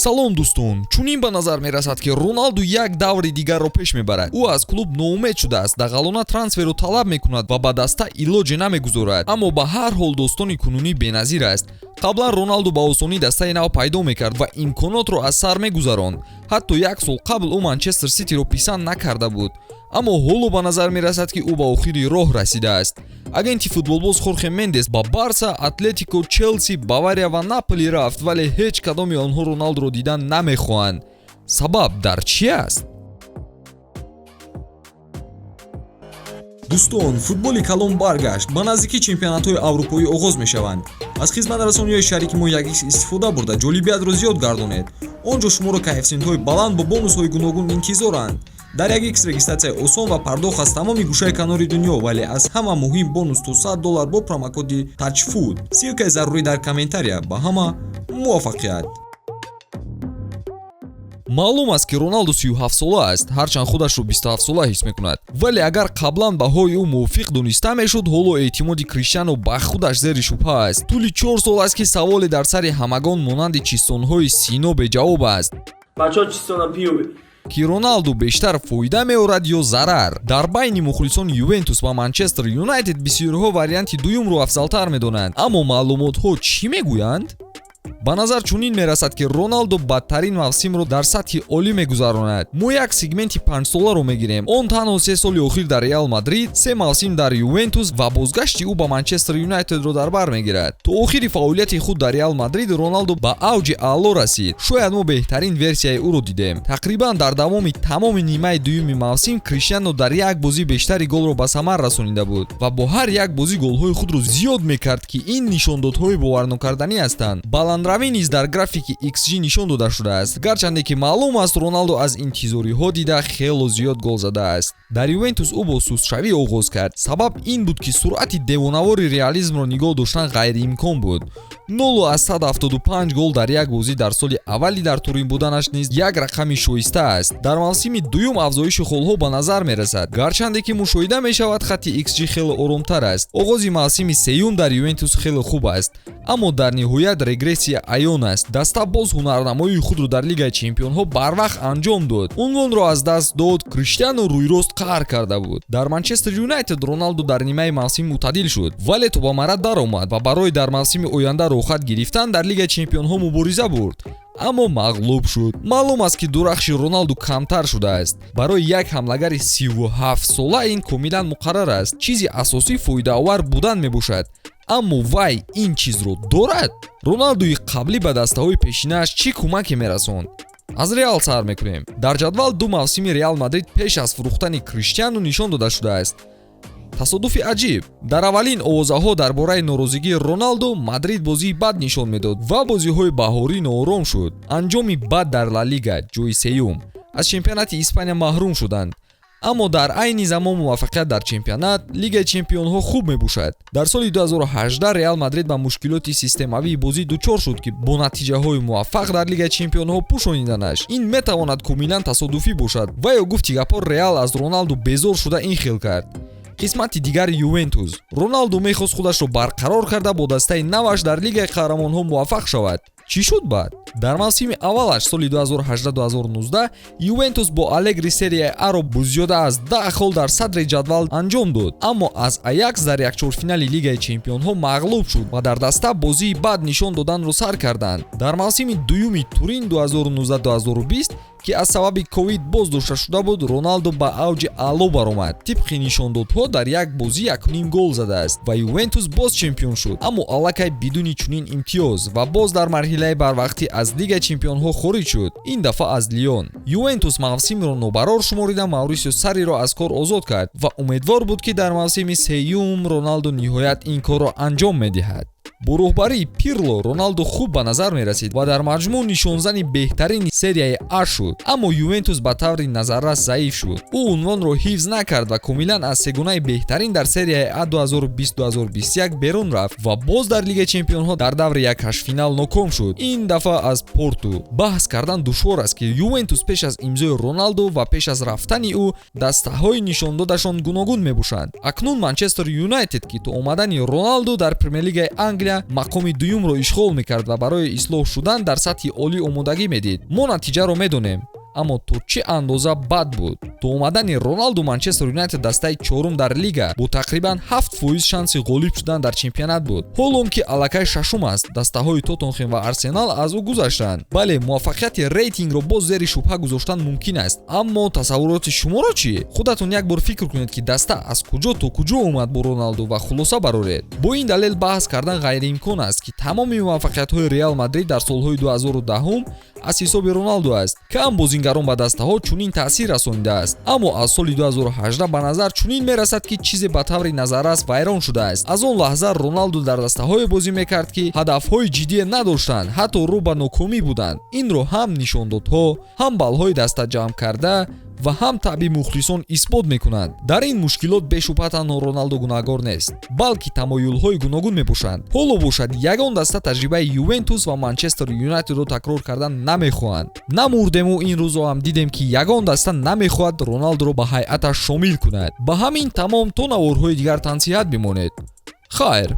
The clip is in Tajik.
Салом, дӯстон! Чунин ба назар мерасад, ки Роналду як даври дигарро пеш мебарад. Ӯ аз клуб ноумед шудааст, дағалона трансферро талаб мекунад ва ба даста илоҷе намегузорад. Аммо ба ҳар ҳол достони кунунӣ беназир аст. Қаблан Роналду ба осонӣ дастаи нав пайдо мекард ва имконотро аз сар мегузаронд. Ҳатто як сол қабл ӯ Манчестер Ситиро писанд накарда буд, аммо ҳоло ба назар мерасад, ки ӯ ба охири роҳ расидааст. Агенти футболбоз Хорхе Мендес ба Барса, Атлетико, Челси, Бавария ва Наполи рафт, вале ҳеҷ кадоми онҳо Роналдуро дидан намехоҳанд. Сабаб дар чӣ аст? Дӯстон, футболи калон баргашт. Ба наздикӣ чемпионатҳои аврупоӣ оғоз мешаванд. Аз хизматрасониҳои шарики мо 1x истифода бурда, ҷолибиятро зиёд гардонед. Он ҷо шуморо коэффисиентҳои баланд бо бонусҳои гуногун интизоранд. Дар 1x регистратсияи осон ва пардохт аз тамоми гӯшаи канори дунё, вале аз ҳама муҳим бонус то 100 доллар бо промокоди TAJFOOT. Ссылкаи зарурӣ дар комментария. Ба ҳама муваффақият! Маълум аст, ки Роналду 37-сола аст, ҳарчанд худашро 27-сола ҳис мекунад. Вале агар қаблан баҳои ӯ мувофиқ дониста мешуд, ҳоло эътимоди Криштиано ба худаш зери шубҳа аст. Тӯли 4 сол аст, ки саволе дар сари ҳамагон монанди чистонҳои Сино беҷавоб аст: Бачаҳо, чистона пиёвед. Ки Роналду бештар фоида меорад ё зарар? Дар байни мухлисони Ювентус ва Манчестер Юнайтед бисёриҳо варианти дуюмро афзалтар медонанд, аммо маълумотҳо чӣ мегӯянд? Ба назар чунин мерасад, ки Роналдо бадтарин мавсимро дар сатҳи олӣ мегузаронад. Мо як сегменти панҷсоларо мегирем. Он танҳо 3 соли охир дар Реал Мадрид, се мавсим дар Ювентус ва бозгашти ӯ ба Манчестер Юнайтедро дар бар мегирад. То охири фаъолияти худ дар Реал Мадрид Роналдо ба авҷи аъло расид. Шояд мо беҳтарин версияи ӯро дидем. Тақрибан дар давоми тамоми нимаи дуюми мавсим Криштиано дар як бозӣ бештари голро ба самар расонида буд ва бо ҳар як бозӣ голҳои худро зиёд мекард, ки ин нишондодҳои боварнокарданӣ ҳастанд. Баландравӣ низ дар графики xG нишон дода шудааст, гарчанде ки маълум аст, Роналдо аз интизориҳо дида хело зиёд гол задааст. Дар Ювентус ӯ бо сустшавӣ оғоз кард. Сабаб ин буд, ки суръати девонавори реализмро нигоҳ доштан ғайриимкон буд. 0,75 гол дар як бозӣ дар соли аввали дар Турин буданаш низ як рақами шоиста аст. Дар мавсими дуюм афзоиши холҳо ба назар мерасад, гарчанде ки мушоҳида мешавад, хатти xG хеле оромтар аст. Оғози мавсими сеюм дар Ювентус хеле хуб аст, аммо дар ниҳоят регрессия аён аст. Даста боз ҳунарнамоии худро дар Лигаи чемпионҳо барвақт анҷом дод, унвонро аз даст дод. Криштиану рӯйрост қаҳр карда буд. Дар Манчестер Юнайтед Роналду дар нимаи мавсим мӯътадил шуд, вале то ба марад даромад ва барои дар мавсими оянда роҳхат гирифтан дар Лигаи чемпионҳо мубориза бурд, аммо мағлуб шуд. Маълум аст, ки дурахши Роналду камтар шудааст. Барои як ҳамлагари 37-сола ин комилан муқаррар аст. Чизи асосӣ фоидаовар будан мебошад, аммо вай ин чизро дорад? Роналдуи қаблӣ ба дастаҳои пешинааш чӣ кӯмаке мерасонд? Аз Реал сар мекунем. Дар ҷадвал ду мавсими Реал Мадрид пеш аз фурӯхтани Криштиану нишон дода шудааст. Тасодуфи аҷиб: дар аввалин овозаҳо дар бораи норозигии Роналдо Мадрид бозии бад нишон медод ва бозиҳои баҳорӣ ноором шуд. Анҷоми бад дар Ла Лига, ҷои сеюм, аз чемпионати Испания маҳрум шуданд, аммо дар айни замон муваффақият дар чемпионат Лигаи чемпионҳо хуб мебошад. Дар соли 2018 Реал Мадрид ба мушкилоти системавии бозӣ дучор шуд, ки бо натиҷаҳои муваффақ дар Лигаи чемпионҳо пӯшониданаш. Ин метавонад комилан тасодуфӣ бошад ва ё, гуфти гапҳо, Реал аз Роналду безор шуда ин хел кард. Қисмати дигари Ювентус: Роналду мехост худашро барқарор карда, бо дастаи наваш дар Лигаи қаҳрамонҳо муваффақ шавад. Чӣ шуд баъд? Дар мавсими аввалаш, соли 2018-2019, Ювентус бо Алегри Серияи Аро бо зиёда аз 10 хол дар садри ҷадвал анҷом дод, аммо аз Аякс дар якчорфинали Лигаи чемпионҳо мағлуб шуд ва дар даста бозии бад нишон доданро сар карданд. Дар мавсими дуюми Турин, 2019-2020, ки аз сабаби ковид боз дошта шуда буд, Роналдо ба авҷи аъло баромад. Тибқи нишондодҳо, дар як бозӣ 1,5 гол задааст ва Ювентус боз чемпион шуд, аммо аллакай бидуни чунин имтиёз ва боз дар марҳилаи барвақтӣ аз Лигаи чемпионҳо хориҷ шуд, ин дафъа аз Лион. Ювентус мавсимро нобарор шуморида, Маурисио Сарриро аз кор озод кард ва умедвор буд, ки дар мавсими сеюм Роналдо ниҳоят ин корро анҷом медиҳад. Бо роҳбарии Пирло Роналдо хуб ба назар мерасид ва дар маҷмӯъ нишонзани беҳтарини Серияи А шуд, аммо Ювентус ба таври назаррас заиф шуд. Ӯ унвонро ҳифз накард ва комилан аз сегонаи беҳтарин дар Серияи А 2020-2021 берун рафт ва боз дар Лигаи чемпионҳо дар даври якҳаштфинал ноком шуд, ин дафъа аз Порту. Баҳс кардан душвор аст, ки Ювентус пеш аз имзои Роналдо ва пеш аз рафтани ӯ дастаҳои нишондодашон гуногун мебошанд. Акнун Манчестер Юнайтед, ки то омадани Роналдо дар Премерлигаи Англия Англия мақоми дуюмро ишғол мекард ва барои ислоҳ шудан дар сатҳи олӣ омодагӣ медид. Мо натиҷаро медонем, аммо то чӣ андоза бад буд. То омадани Роналду Манчестер Юнайтед дастаи чорум дар лига бо тақрибан 7% шанси ғолиб шудан дар чемпионат буд, ҳолон ки аллакай шашум аст. Дастаҳои Тоттенхем ва Арсенал аз ӯ гузаштанд. Бале, муваффақияти рейтингро боз зери шубҳа гузоштан мумкин аст, аммо тасаввуроти шуморо чӣ? Худатон як бор фикр кунед, ки даста аз куҷо то куҷо омад бо Роналду, ва хулоса бароред. Бо ин далел баҳс кардан ғайриимкон аст, ки тамоми муваффақиятҳои Реал Мадрид дар солҳои 2010 аз ҳисоби Роналду аст. Кам бозингарон ба дастаҳо чунин таъсир расонидааст, аммо аз соли 2018 ба назар чунин мерасад, ки чизе ба таври назаррас вайрон шудааст. Аз он лаҳза Роналду дар дастаҳое бозӣ мекард, ки ҳадафҳои ҷиддие надоштанд, ҳатто рӯ ба нокомӣ буданд. Инро ҳам нишондодҳо, ҳам баллҳои дастаҷамъкарда ва ҳам таъби мухлисон исбот мекунанд. Дар ин мушкилот бешубҳа танҳо Роналдо гунаҳгор нест, балки тамоюлҳои гуногун мебошанд. Ҳоло бошад, ягон даста таҷрибаи Ювентус ва Манчестер Юнайтедро такрор кардан намехоҳанд. Намурдему ин рӯзо ҳам дидем, ки ягон даста намехоҳад Роналдоро ба ҳайаташ шомил кунад. Ба ҳамин тамом, то наворҳои дигар тансиҳат бимонед. Хайр.